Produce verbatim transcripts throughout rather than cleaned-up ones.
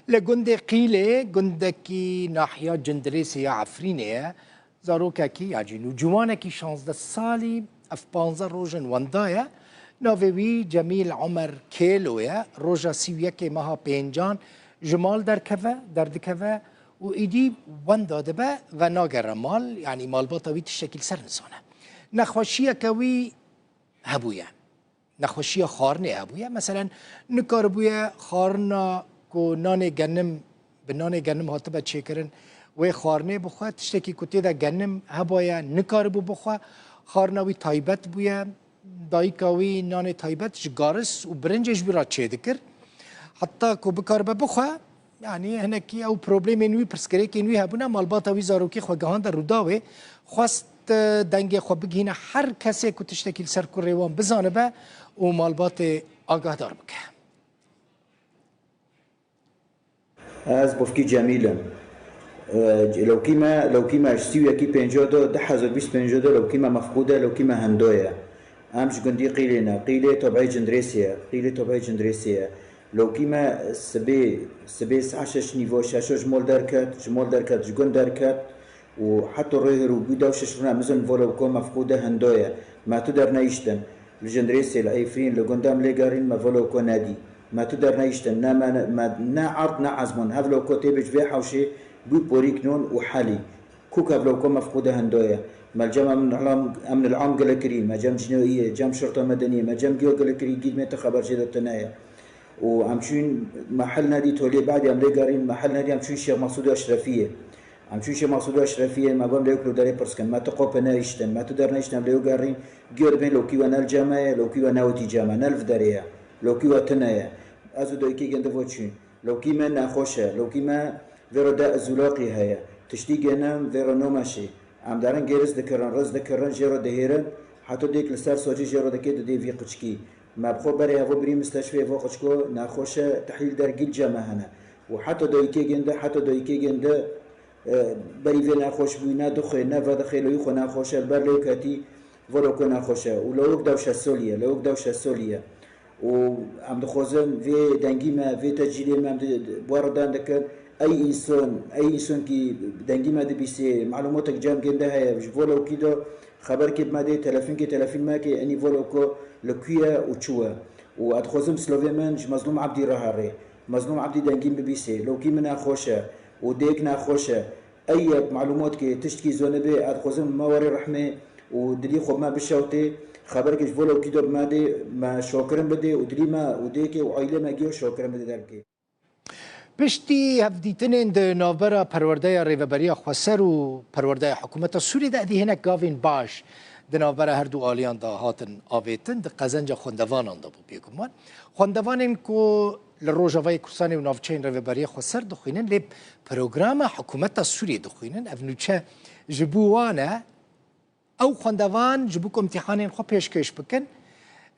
Li gundê Qîlê, gundekî nahiya Cindirêsê ya Efrînê ye, zarokekî ya jî nûciwanekî şazdeh salî ev panzdeh roj in wenda ye. Navê wî Cemîl Omer Kêlo ye. Roja sî û yekê meha pêncan ji mal derkeve, derdikeve û îdî wenda dibe ve nagere mal, yanî malbata wî tiştekî li ser nizane. Nexweşiyeke wî hebûye. Nexweşiya xwarinê hebûye. Meselen, nikaribûye xwarina ku nanê genim, bi nanê genim hatibe çêkirin, wê xwarinê bixwe, tiştekî ku tê de genim hebaye, nikaribû bixwe, xwarina wî taybet bûye, dayika wî nanê taybet ji garis û birincê ji wî re çêdikir. Heta ku bikaribe bixwe, Yanî hinekî ew problemên wî, pirsgirêkên wî hebûne, malbata wî zarokî xwe gihande Rûdawê, xwest, e, dengê xwe bigihîne her kesê ku tiştekî li ser kurê wan bizanibe û malbatê agahdar bike. Ez Bofkî Cemîl im. E, lewkî me, lewkî me ji sî û yekî pênco de, du hezar bîst pênco de lewkî me mefqûd e, lewkî me hendo ye. Em ji gundî Qîlê ne. Qîlê tobeyê Cindirêsê ye. Qîlê tobeyê Cindirêsê ye. Lewkî me sibê, sibê saet şeş nîvo, şeşo ji mol derket, ji mol derket, ji gund derket û heta rê hirû bû dew şeş rûna mizin vo lewko mefqûde hendo ye. Me tu derneyiştin. Li Cindirêsê, li Eyfrîn, li gunda em lê gerîn me vo lewko nedî. Me tu derneyiştin. Ne me, me ne erd ne ezmûn. Hev lewko tê bi ji vê hewşê bû porîk non û helî. Kûk ev lewko mefqûde hendo ye. Me li cem em nilam, em nilam gile kirî, me cem cinoyî ye, cem şirta medenî ye, me cem giyo gile kirî, gîd me ti xeber jê de tune ye. Û em çûn mehel nedî toliyê, badî em lê gerîn mehel nedî, em çûn Şêx Mesûdê Eşrefiyê. Em çûn Şêx Mesûdê Eşrefiyê, me bam lewk li derê pirs kirin, me tu qopê nehiştin, me tu dernehiştin, em lê gerîn, giyo dibên lewkî we ne li cem me ye, lewkî we ne witî cem me, ne li viderê ye, lewkî we tune ye. Ez û doykê gindi vo çûn. Lewkî me nexweş e, lewkî me vê re de zûlaqî heye. Tiştî genim vê re nomeşê. Em derin gêriz dikirin, riz dikirin, jê re dihêrin, heto dêk li ser socê jê re dikê didê vî qiçkî. Me bi xwe berê hevo birî misteşfê vo qiçko nexweş e, tehlîl der gîl cem me hene. Û heto doykê gindi, heto doykê gindi, e, berî vê nexweş bûyî, ne dixwê, ne vedixwê, lewî xwe nexweş e, li ber lewk hetî, vo lewko nexweş e. Û lewik dew şeş solî ye, lewik dew şeş solî ye. Û em dixwazin vê dengî me, vê tecîlê me, em di, di, bi we re dan dikin. Ey însan, ey însan kî dengî me dibîsê, malûmatek cem gênde heye, ji vo lewkî de xeberkê bi me dê, telefinkê telefîn me ke, enî vo lewko li ku ye û çi we. Û ez dixwazim silovê min ji Mezlûm Ebdî re herê. Mezlûm Ebdî dengî min bibîsê, lewkî min nexweş e û dêk nexweş e. Ey yek malûmat ke tiştkî zone bê, ez dixwazim me werê rehmê û dilî xwe me bişewtê, xeberkê ji bo lewkî de bi me dê, me şokirin bidê û dilî me û dêkê û aîlê me giyo şokirin bidê derbikê. Piştî hevdîtinên di navbera Perwerdeya Rêveberiya Xweser û Perwerdeya Hikûmeta Sûriyê de, êdî hinek gavên baş di navbera her du aliyan de hatin avêtin, di qezenca xwendevanan de bû bêguman. Xwendevanên ku li Rojavayê Kurdistanê û navçeyên Rêveberiya Xweser dixwînin, lê programa Hikûmeta Sûriyê dixwînin, ev nûçe ji bo wan e. Ew xwendevan ji bo ku imtîhanên xwe pêşkêş bikin,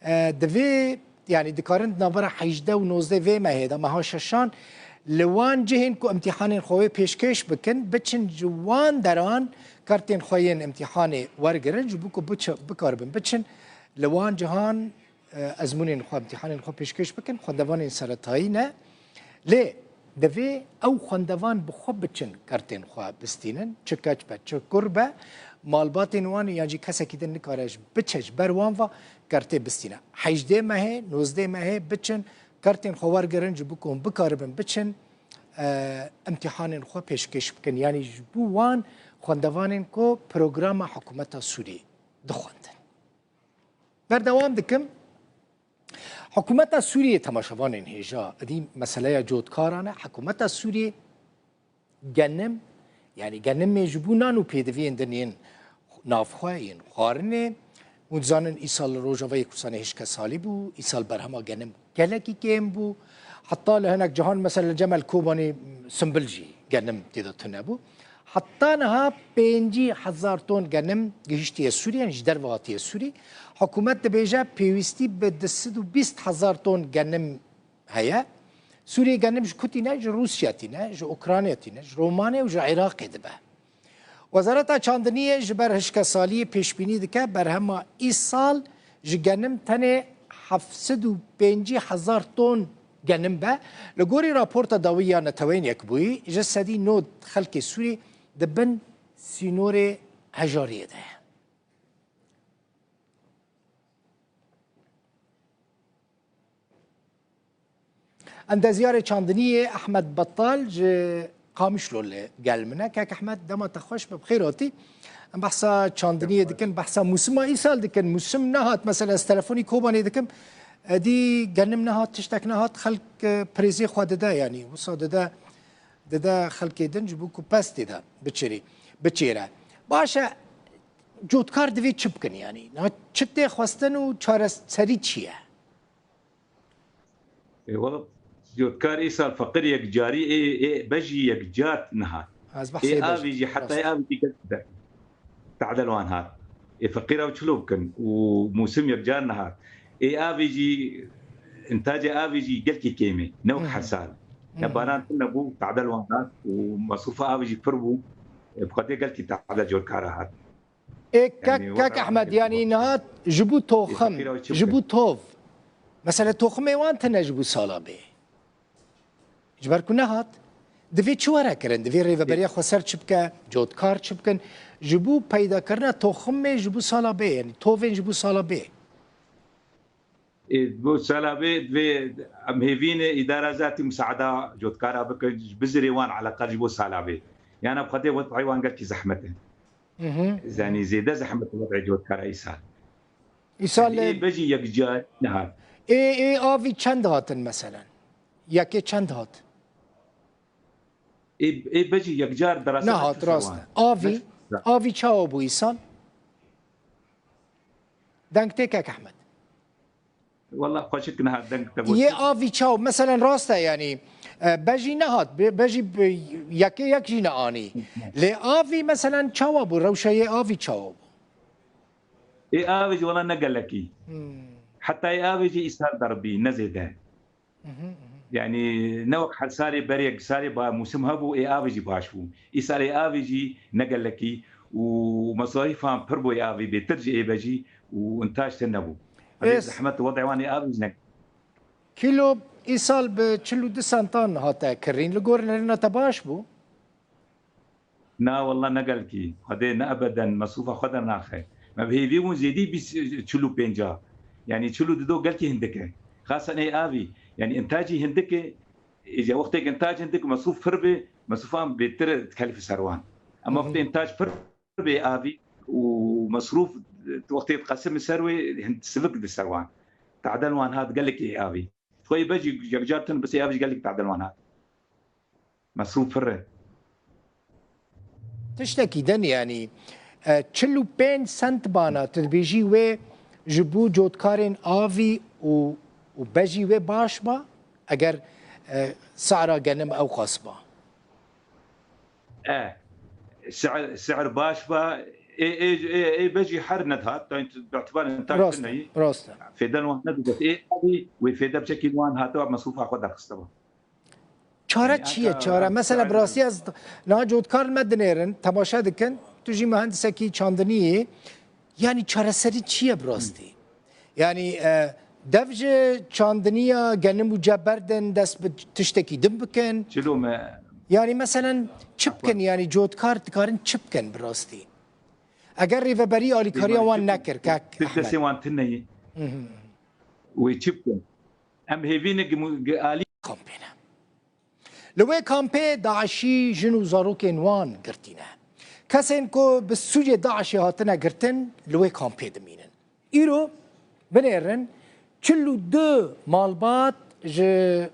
e, divê, yanî dikarin di navbera hejdeh û nozdeh vê mehê de, meha şeşan, li wan cihên ku imtîhanên xwe wê pêşkêş bikin, biçin ji wan deran kartên xwe yên imtîhanê wergirin, ji bo ku biçe-, bikaribin biçin li wan cihan, e, ezmûnên xwe, imtîhanên xwe pêşkêş bikin, xwendevanên seretayî ne. Lê divê ew xwendevan bi xwe biçin kartên xwe bistînin, çi keç be, çi kur be, malbatên wan yan jî kesekî din nikare ji, biçe ji ber wan ve kartê bistîne. Hejdê mehê, nozdê mehê biçin, kartên xwe wergirin, ji bo ku hûn bikaribin biçin, e, imtîhanên xwe pêşkêş bikin. Yanî ji bo wan xwendevanên ku programa hikûmeta Sûriyê dixwendin. Berdewam dikim. Hikûmeta Sûriyê, temaşevanên hêja, êdî meseleya cotkaran e. Hikûmeta Sûriyê genim, yanî genimê ji bo nan û pêdiviyên din yên navxwe, yên xwarinê. Hûn dizanin îsal li Rojavayê Kurdistanê hişke salî bû, îsal berhema genim gelekî kêm bû. Heta li hinek cihan, mesela li Cemel Kobanê, Simbil jî genim tê de tune bû. Heta niha pêncî hezar ton genim gihiştiye Sûriyê, yanî ji derve hatiye Sûrî. Hikûmet dibêje pêwîstî bi du sed û bîst hezar ton genim heye. Sûriyê genim ji ku tîne? Ji Rûsya tîne, ji Ukrayna tîne, ji Romanê û ji Iraqê dibe. Wezareta Çandiniyê ji ber hişkesaliyê pêşbînî dike berhema îsal ji genim tenê heft sed û pêncî hezar ton genim be. Li gorî raporta dawî ya Neteweyên Yekbûyî, ji sedî nod xelkê Sûrî di bin sînorê hejariyê de ye. Endezyarê çandiniyê Ehmed Betal ji Qamişlo li gel min e. Kek Ehmed, dema te xweş be, bi xêr hatî. Em behsa çandiniyê dikin, behsa mûsima îsal dikin. Mûsim nehat, mesela ez telefonî Kobanê dikim. Edî genim nehat, tiştek nehat, xelk, e, pirêzê xwe dide, yanî wisa dide, dide xelkê din ji bo ku pestê de biçêrî, biçêre. Baş e, cotkar divê çi bikin yanî? Na çi tê xwestin û çareserî çi ye? Ê, wela, cotkar îsal feqir yekcarî, ê, ê bejî yekcar nehat. Ez Ê behsê avî bejî, jî, heta rast. Ê avî jî gelek de tadel wan hat. Ê feqîra çilo bikin û mûsim yekcar nehat. Ê avî jî, intacê avî jî gelkî kêm e. Ne wek Hı hı. her sal. Hı Ne hı. baran tune bû, tadel wan hat û mesrûfa avî jî pir bû. Ê, bi xwedê gelkî tadel cotkara hat. Ê, kek, Yani, kek wexta Ehmed, yani nihat ji bo toxim, Fakir ew çi ji bo bikin? Tov. Mesela toximê wan tine ji bo sala bê. Ji ber ku nehat. Divê çi were kirin? Divê rêveberiya xweser çi bike? Cotkar çi bikin? Ji bo peydakirina toximê ji bo sala bê, yani tovên ji bo sala bê. Ê, bo sala bê, divê em hêvî ne îdara zatî musaada cotkara bikin, ji bizirê wan eleqal ji bo sala bê. Yana bi xwedê wed'ê wan gelkî zehmet e. Mhm. Zanî zêde zehmet wed'ê cotkara îsal. Îsal Ê, ê bejî yekcar nehat. Ê, ê avî çend hatin meselen? Yekê çend hat? Ê, ê bejî yekcar derasa Nehat, rast e. Avî, Beş- avî çawa bû îsal? Deng tê kek Ehmed. Wela xweşik niha deng te Yê bû. Avî çaw, meselen rast e, yanî, e, bejî nehat, be-, bejî be-, yekê yek jî neanî. Lê avî, meselen, çawa bû? Rewşa yê avî çawa bû? Ê avê jî wela ne gelekî. Hmm. Heta ê avê jî îsal derbî, ne zêde. Mhm, mhm. Yani ne wek her salê berê, salê ba mûsim hebû, ê avê jî baş bû. Îsal ê avê jî ne gelekî û mesarîfan pir bû ê avê bêtir ji ê bejî û intac tune bû. Hebê Ês- zehmet û wed'ê wan ê avê jî ne. Kîlo îsal bi çil û du sentan hate kirîn. Li gor nerîna te baş bû? Na, wela ne gelkî. Xwedê ne ebeden mesrûfa xwe dernaxe. Me bi hêvî bûn zêdî bîst, çil û pênca. Yani çil û du do gelkî hindik e. Xasen ê avî. Yani intacî hindik e. Îca wextê intac hindik, mesrûf pir be, mesrûfan bêtir dikelif ser wan. Ama Hı hı. wextê intac pir bê avî û mesrûf wextê diqesim ser wê, hin sivik di ser wan. Tadel wan hat gelekî avî. Xweyê bejî yekcar tune, bes ê avî jî gelek tadel wan hat. Mesrûf pir e. Tiştekî din, yanî, e, çil û pênc sent bana, tu dibêjî wê ji bo cotkarên avî û, û bejî wê baş ba, eger, e, sara genim ewqas ba. E, si'ir, si'ir baş ba, ê, ê, ê, ê bejî her nedihat, yani tu bi îtibar intac Rast e, tune yî. Rast e. Fêde li wan nedibet. Ê avî, wê fêde bi çekî li wan hate, mesrûfa xwe derxiste ba. Çare Yani çi ye? eka Çare. Mesela, bi rastî ez niha cotkar me dinêrin, temaşe dikin. Tu jî muhendisekî çandinî yî. Yani çareserî çi ye bi rastî? Yani, e, dev ji çandiniya genim û ce berdin, dest bi tiştekî din bikin. Çilo me Yani meselen çi bikin? Yani cotkar dikarin çi bikin bi rastî? Eger rêveberî alîkariya wan nekir, kek Ehmed. Destê wan tune ye. Hı hı. Wê çi bikin? Em hêvî ne gi mu-, gi alî Kampê ne. Li wê kampê DAIŞî jin û zarokên wan girtî ne. Kesên ku bi sûcê DAIŞê hatine girtin, li wê kampê dimînin. Îro binêrin çil û du malbat ji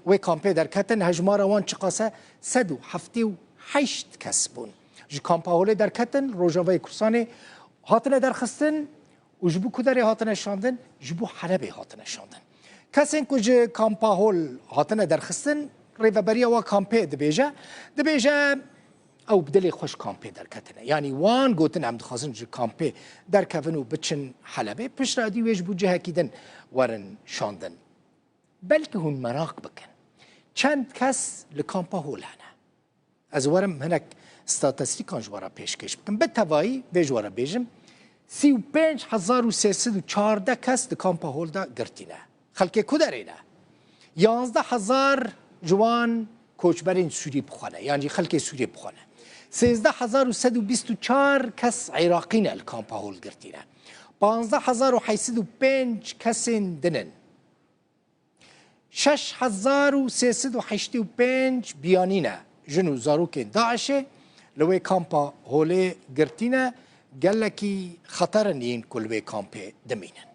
wê kampê derketin, hejmara wan çiqas e? Sed û heftê û heşt kes bûn. Ji kampa holê derketin, Rojavayê Kurdistanê hatine derxistin. Û ji bo ku derê hatine şandin? Ji bo Helebê hatine şandin. Kesên ku ji kampa hol hatine derxistin, rêveberiya wa kampê dibêje, dibêje ew bi dilê xweş kampê derketine. Yanî wan gotin, em dixwazin ji kampê derkevin û biçin Helebê, piştre dî wê ji bo cihekî din werin şandin. Belkî hûn meraq bikin, çend kes li kampa hol hene? Ez werim hinek statistîkan ji we re pêşkêş bikim. Bi tevayî vê ji we re bêjim, sî û pênc hezar û sê sed û çardeh kes di kampa hol de girtî ne. Xelkê ku derê ne? Yanzdeh hezar ciwan koçberên Sûrî bi xwe ne, yan jî xelkê Sûrî bi xwe ne. Sêzdeh hezar û sed û bîst û çar kes Iraqî ne li kampa holgirtî ne. Panzdeh hezar û heyt sed û pênc kesên din in. Şeş hezar û sê sed û heştê û pênc biyanî ne jin û zarokên DAIŞê li wê kampa holê girtî ne, gelekî xeter in yên ku li wê kampê dimînin.